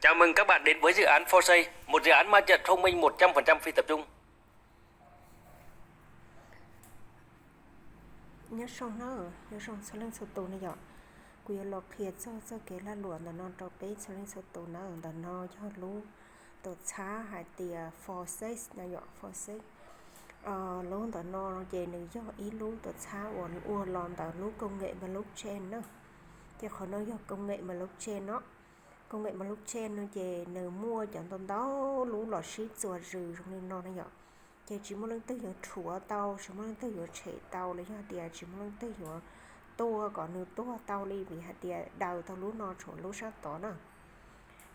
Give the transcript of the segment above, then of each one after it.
Chào mừng các bạn đến với dự án Forsay, một dự án ma trận thông minh một trăm phần trăm phi tập trung. Nyob zoo na, nyob zoo txhua leej txhua tus na yom. Kuv yuav los qhia txog txoj kev lag luam ntawm no rau peb txhua leej txhua tus na. Ntawm no yog lub tuam txhab hais tias Forsay na yom, Forsay. Lub ntawm no ces nws yog ib lub tuam txhab uas nws ua los ntawm lub công nghệ blockchain na. Ces qhov no yog công nghệ blockchain no. Công nghệ blockchain no ces nws muaj cov ntau ntau lub los sib txuas zws zoo li no na yom. Ces tsis muaj leej twg yuav rhuav tau, tsis muaj leej twg yuav tshem tau los yog tias tsis muaj leej twg yuav tua kom nws tuag tau li, vim hais tias daws tau lub no tshuav lub sab tod na.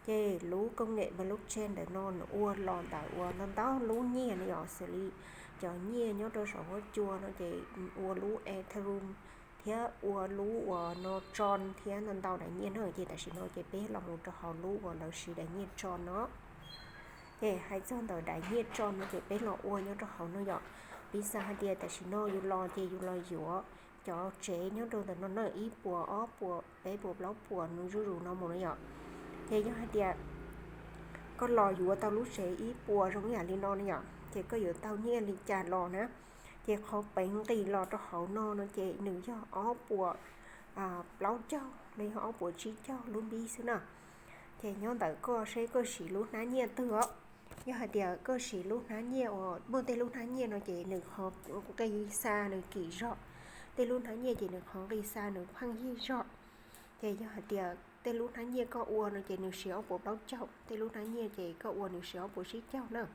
Ces lub công nghệ blockchain ntawm no nws ua los ntawm uas ntau ntau lub nyiaj na yom, xws li cov nyiaj nyob rau saum huab cua no ces ua lub Ethereum thiab ua lub uas no Tron thiab ntau ntau daim nyiaj na. Ces tam sim no ces peb los mus rau hauv lub uas lawv siv daim nyiaj Tron no. Ces hais txog ntawm daim nyiaj Tron no ces peb los ua nyob rau hauv no yom. Piv xam hais tias tam sim no yus los ces yus los yuav cov tsev nyob rau ntawm no na, ib puas, ob puas, peb puas, plaub puas, nws zuj zus no mus na yom. Ces yog hais tias koj los yuav tau lub tsev ib puas zoo ib yam li no na yom, ces koj yuav tau nyiaj li cas los na. Ces qhov peev nqis los rau hauv no no ces nws yog ob puas plaub caug los yog ob puas tsib caug lub npib xwb na. Ces nyob ntawm koj seb koj siv lub hnab nyiaj twg os. Yog hais tias koj siv lub hnab nyiaj uas muaj tej lub hnab nyiaj no ces nws qhov nqi xa nws kim zog, tej lub hnab nyiaj ces nws qhov nqi xa nws pheej yig zog. Ces yog hais tias tej lub hnab nyiaj koj ua no ces nws siv ob puas plaub caug, tej lub hnab nyiaj ces koj ua nws siv ob puas tsib caug na.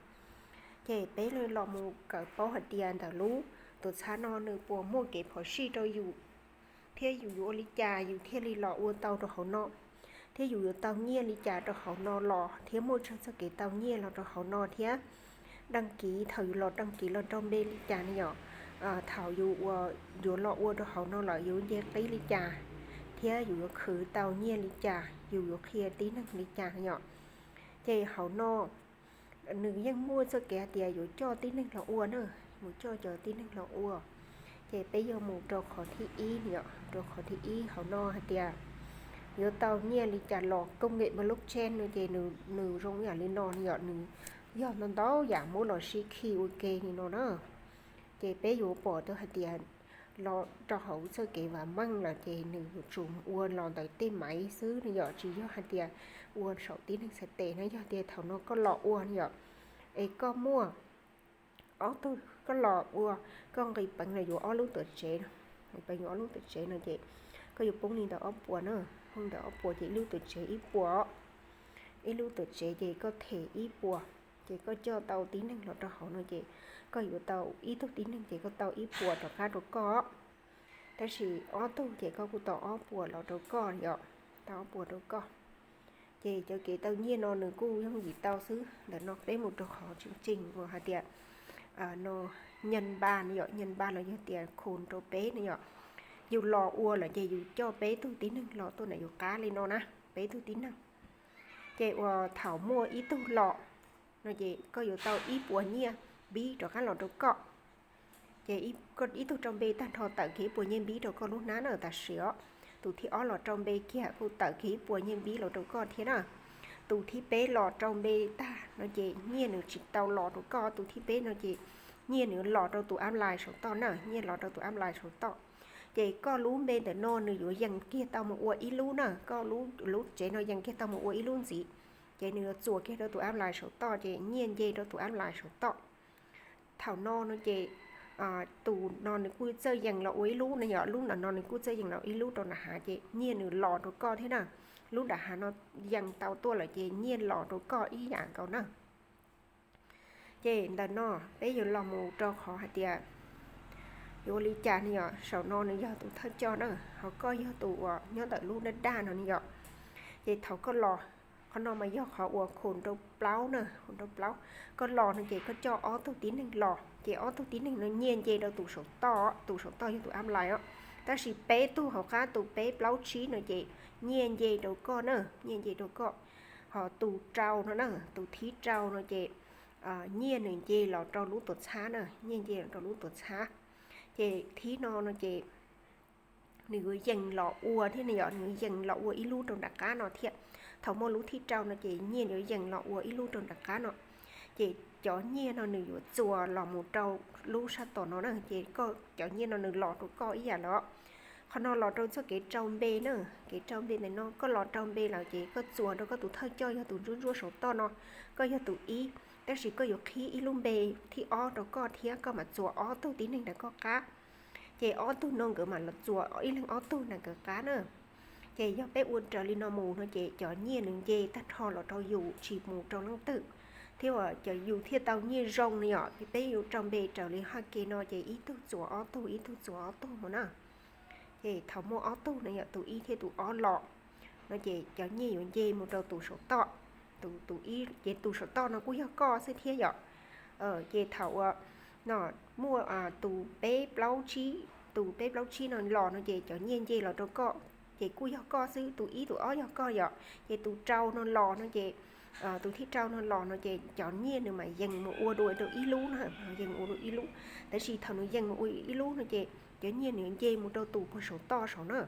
Ces peb los mus kawm paub hais tias ntawm lub tuam txhab no nws puas muaj kev phom sij rau yus, thiab yus yuav ua li cas yus thiaj li los ua tau rau hauv no, thiab yus yuav tau nyiaj li cas rau hauv no los thiab muaj tsawg txoj kev tau nyiaj los rau hauv no thiab đăng ký, thaum yus los đăng ký los rau npe li cas ne yom. Thaum yus uas yuav los ua rau hauv no lawm yus nce qib li cas, thiab yus yuav khwv tau nyiaj li cas, yus yuav qhia tib neeg li cas ne yom. Ces hauv no nws yeej muaj txoj kev hais tias yuav coj tib neeg los ua na, mus coj cov tib neeg los ua. Ces peb yuav mus rau qhov thib ib yom, rau qhov thib ib hauv no hais tias yuav tau nyiaj li cas los. Công nghệ blockchain no ces nws zoo yam li no yom, nws yog ntau ntau yam muab los sib khi ua ke li no na. Ces peb yuav pom tau hais tias los rau hauv txoj kev vam meej lawm ces nws yuav tsum ua los ntawm tej maiv xwb ne yom, tsis yog hais tias ua saum tib neeg txhais tes na. Yog tias thaum no koj los ua ne yom, es koj muaj ob tug, koj los ua, koj nqis peev los yuav ob lub tuam tsev, nqis peev yuav ob lub tuam tsev no ces koj yuav poob li ntawm ob puas na, poob li ntawm ob puas ces ib lub tuam tsev ib puas, ib lub tuam tsev ces koj them ib puas, ces koj coj tau tib neeg los rau hauv no ces koj yuav tau ib tug tib neeg ces koj tau ib puas rov qab rau koj. Tab sis ob tug ces koj kuj tau ob puas los rau koj yom, tau ob puas rau koj. Ces cov kev tau nyiaj no nws kuj yooj yim tau xwb. Ntawm no peb mus rau qhov tseem ceeb uas hais tias no, nhân ba ne yom, nhân ba los yog tias khum rau peb ne yom. Yus los ua lawm ces yus coj peb tug tib neeg los tuaj ntawm yus qab li no na, peb tug tib neeg. Ces uas thaum muaj ib tug los no ces koj yuav tau ib puas nyiaj npib rov qab los rau koj. Ces ib tug rau npe tag nrho tawm kiag ib puas nyiaj npib rau koj lub hnab na tam sim os. Tus thib ob los rau npe kiag kuj tawm kiag ib puas nyiaj npib los rau koj thiab na. Tus thib peb los rau npe tag no ces nyiaj nws tsis tau los rau koj. Tus thib peb no ces nyiaj nws los rau tus app Line saum toj na, nyiaj los rau tus app Line saum toj. Ces koj lub npe ntawm no nws yuav yees kiag tau mus ua ib lub na, koj lub tsev no yees kiag tau mus ua ib lub ntxiv. Ces nws yuav txuas kiag rau tus app Line saum toj ces nyiaj nce rau tus app Line saum toj. Thaum no no ces tus no nws kuj txawj yees los ua ib lub na yom, lub ntawm no nws kuj txawj yees los ib lub rau nram hav ces nyiaj nws los rau koj thiab na. Lub nram hav no yees tau tuaj lawm ces nyiaj los rau koj ib yam nkaus na. Ces ntawm no peb yuav los mus rau qhov hais tias yuav ua li cas ne yom. Saum no nws yog tus thawj coj na, ho koj yog tus uas nyob ntawm lub daj daj no ne yom. Ces thaum koj los, qhov no mas yog qhov uas khum rau plaub na, khum rau plaub. Koj los no ces koj coj ob tug tib neeg los, ces ob tug tib neeg no nyiaj nce rau tus saum toj, tus saum toj yog tus app Line os. Tab sis peb tug hauv qab tus peb plaub tsib no ces nyiaj nce rau koj na, nyiaj nce rau koj. Ho tus rau no na, tus thib rau no ces nyiaj nws nce los rau lub tuam txhab na, nyiaj nce los rau lub tuam txhab. Ces thib no no ces nws yuav yees los ua thiab ne yom, nws yees los ua ib lub rau nram qab no thiab. thaum muaj lub thib rau no ces nyiaj yuav yees los ua ib lub rau nram qab no. Ces cov nyiaj no nws yuav txuas los mus rau lub sab tom no na, ces koj cov nyiaj no nws los rau koj ib yam los. Qhov no los rau txoj kev rau npe na, kev rau npe ntawm no koj los rau npe lawm ces koj txuas rau koj tus thawj coj yog tus ntsuab ntsuab saum toj no, koj yog tus ib, tab sis koj yuav qhib ib lub npe thib ob rau koj thiab koj mam txuas ob tug tib neeg nram koj qab. Ces ob tug no nkawd mam los txuas ib leeg ob tug nram nkawd qab na. Ces yog peb ua raws li no mus no ces cov nyiaj nws nce tag nrho los rau yus tsis mus rau leej twg, thiab uas cov yus thiaj tau nyiaj zoo li os. Peb yuav rau npe raws li haj ke no ces ib tug txuas ob tug, ib tug txuas ob tug mus na. Ces thaum muaj ob tug no yog tus ib thiab tus ob los no ces cov nyiaj yuav nce mus rau tus saum toj. Tus, tus ib ces tus saum toj no kuj yog koj xwb thiab yom. Ces thaum uas no muaj tus peb plaub tsib, tus peb plaub tsib no los no ces cov nyiaj nce los rau koj, ces kuj yog koj xwb, tus ib tus ob yog koj yom. Ces tus rau no los no ces, tus thib rau no los no ces cov nyiaj nws mam yees mus ua dua rau ib lub na, yees ua dua ib lub. Tab sis thaum nws yees mus ua ib lub no ces cov nyiaj nws nce mus rau tus puag saum toj saum na.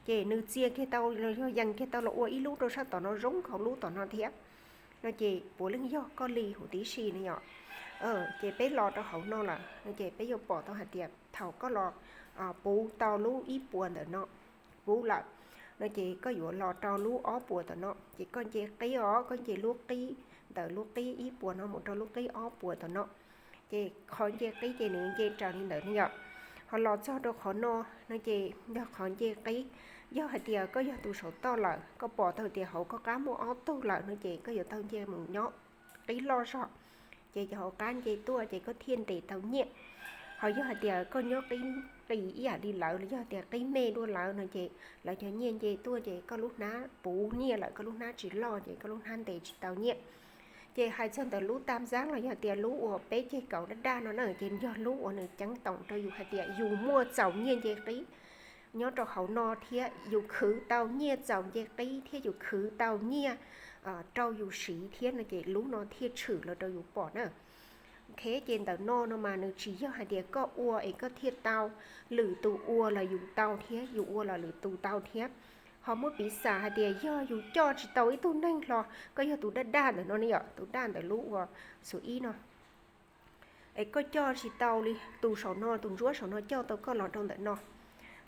Ces nws txia kiag tau los yog yees kiag tau los ua ib lub rau sab tom no zoo nkauj lub tom no thiab no ces puav leej yog koj li huv tib si no yom. Ces peb los rau hauv no lawm no ces peb yuav pom tau hais tias thaum koj los puv tau lub ib puas ntawm no, puv lawm no ces koj yuav los rau lub ob puas tom no, ces koj nce qib os, koj nce lub qib, ntawm lub qib ib puas no mus rau lub qib ob puas tom no. Ces qhov nce qib ces nws nce raws li ntawd ne yom. Ho los txog rau qhov no no ces yog qhov nce qib, yog hais tias koj yog tus saum toj lawm, koj pom tau tias hauv koj qab muaj ob tug lawm no ces koj yuav tau nce mus nyob qib loj zog, ces cov hauv qab nce tuaj ces koj thiaj ntes tau nyiaj. Ho yog hais tias koj nyob qib qis ib yam li lawv los yog tias qib me dua lawv no ces lawv cov nyiaj nce tuaj ces koj lub hnab puv nyiaj lawm, koj lub hnab tsis loj ces koj lub hnab ntes tsis tau nyiaj. Ces hais txog ntawm lub tam zab los yog tias lub uas peb ceg kaum daj daj no na ces yog lub uas nws ceeb toom rau yus hais tias yus muaj txaus nyiaj nce qib nyob rau hauv no thiab yus khwv tau nyiaj txaus nce qib thiab yus khwv tau nyiaj rau yus siv thiab no ces lub no thiaj tshwm los rau yus pom na. Ok, ces ntawm no no mas nws tsis yog hais tias koj ua es koj thiaj tau, lwm tus ua los yus tau thiab, yus ua los lwm tus tau thiab. Ho muab piv xam hais tias yog yus coj tsis tau ib tug neeg los koj yog tus daj daj ntawm no ne yom, tus daj ntawm lub uas xus ib no, es koj coj tsis tau li, tus saum no, tus ntsuab saum no coj tau koj los rau ntawm no,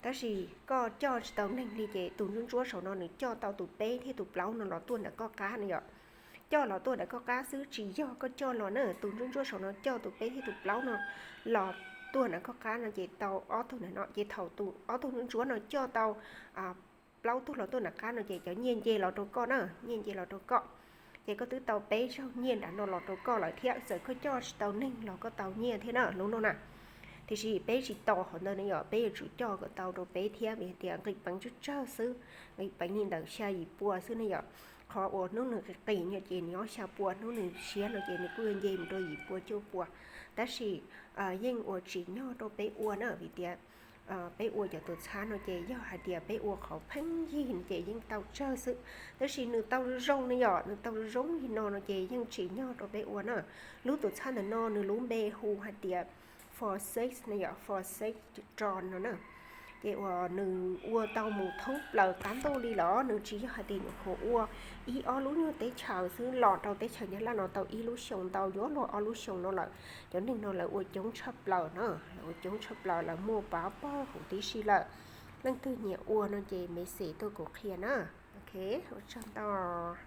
tab sis koj coj tsis tau neeg li ces tus ntsuab ntsuab saum no nws coj tau tus peb thiab tus plaub no los tuaj ntawm koj qab no yom. Coj los tuaj ntawm koj qab xwb tsis yog koj coj los na, tus ntsuab ntsuab saum no coj tus peb thiab tus plaub no los tuaj ntawm koj qab no ces tau ob tug ntawm no, ces thaum tus ob tug ntsuab ntsuab no coj tau plaub tug los tuaj nram qab no ces cov nyiaj nce los rau koj na, nyiaj nce los rau koj. Ces koj twb tau peb zaug nyiaj nram no los rau koj lawm thiab, txawm koj coj tsis tau neeg los koj tau nyiaj thiab na lub no na. Tiam sis peb tsis tos qhov ntawd ne yom, peb yuav tsum coj kom tau rau peb thiab, vim hais tias nqis peev tsawg tsawg xwb, nqis peev li ntawm xya yim pua xwb ne yom. Qhov uas hnub nws qis qis no ces nws nyob xya pua, hnub nws siab no ces nws kuj yuav nce mus rau yim pua cuaj pua. Tab sis yeej ua tsim nyog rau peb ua na, vim tias peb ua cov tuam txhab no ces yog hais tias peb ua qhov pheej yig no ces yeej tau tsawg xwb, tab sis nws tau zoo zoo ne yom, nws tau zoo zoo li no no ces yeej tsim nyog rau peb ua na. Lub tuam txhab ntawm no nws lub npe hu hais tias four six ne yom, four six draw no na. Ces uas nws ua tau mus thoob plaws qab ntuj li los nws tsis yog hais tias nyuam qhuav ua ib ob lub nyuag teb chaws xwb, los rau teb chaws Nyab Laj no tau ib lub xyoo ntau yuav luag ob lub xyoo no lawm. Cov neeg no lawv ua coob tshaj plaws na, lawv ua coob tshaj plaws, lawv muaj pab pawg huv tib si lawm. Leej twg nyiam ua no ces message tuaj kuv qhia na. Ok, ua tsaug ntau.